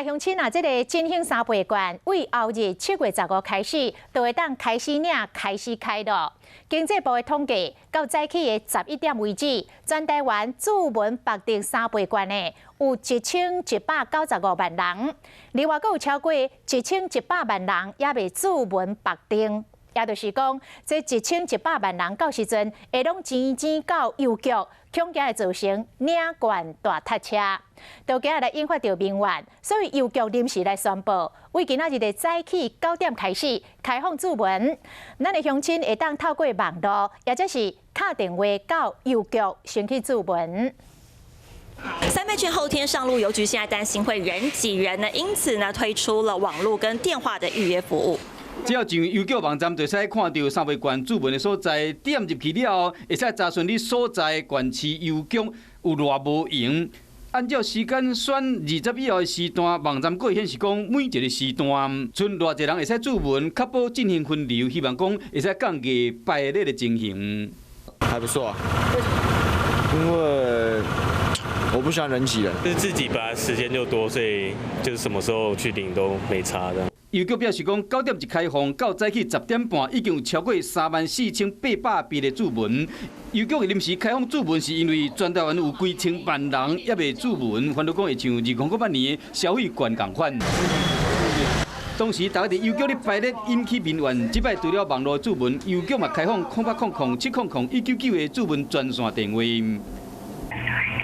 來鄉親啊，這个振興三倍券，對後日7月15開始，就會當開始領、開始開囉。經濟部的統計，到早起的11點為止，全台灣註文縛定三倍券的有1195萬人，另外閣有超過1100萬人猶未註文縛定。也就是講，這1100萬人到時陣會攏錢錢到郵局，恐驚會造成領券大塞車，都驚來引發著民怨，所以郵局臨時來宣布，對今仔日的早起9點開始開放註文，咱的鄉親會當透過網路，抑者是敲電話到郵局先去註文。三倍券後天上路，郵局現在擔心會人擠人呢，因此呢推出了網路跟電話的預約服務。只要上郵局網站，就會使看著三倍券註文的所在，點入去了後，會使查詢你所在縣市郵局有偌無閒。按照時間選20以後的時段，網站閣會顯示講每一个時段，賰偌濟人會使註文，確保進行分流，希望講會使降低排列的情形。還不錯，因為我不喜歡人擠人。就是自己本來時間就多，所以就是什麼時候去領都沒差的。郵局表示講，9點一開放，到早起10點半，已經有超過34,800筆的註文。郵局臨時開放註文，是因為全台灣有幾千萬人猶未註文，煩惱講會像2008年的消費券仝款。當時大家佇郵局咧排列引起民怨，這擺除了網路註文，郵局嘛開放0800 700 199的註文專線電話。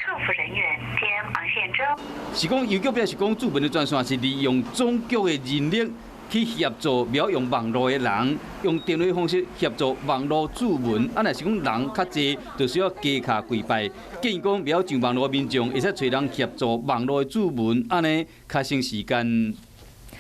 客服人員兼忙線中。是講郵局表示講，註文的專線是利用總局的人力去協助袂曉用網路的人，用電話方式協助網路註文。啊，若是講人較濟，就需要加敲幾擺。建議講袂曉上網路的民眾，會使揣人協助網路的註文，按呢較省時間。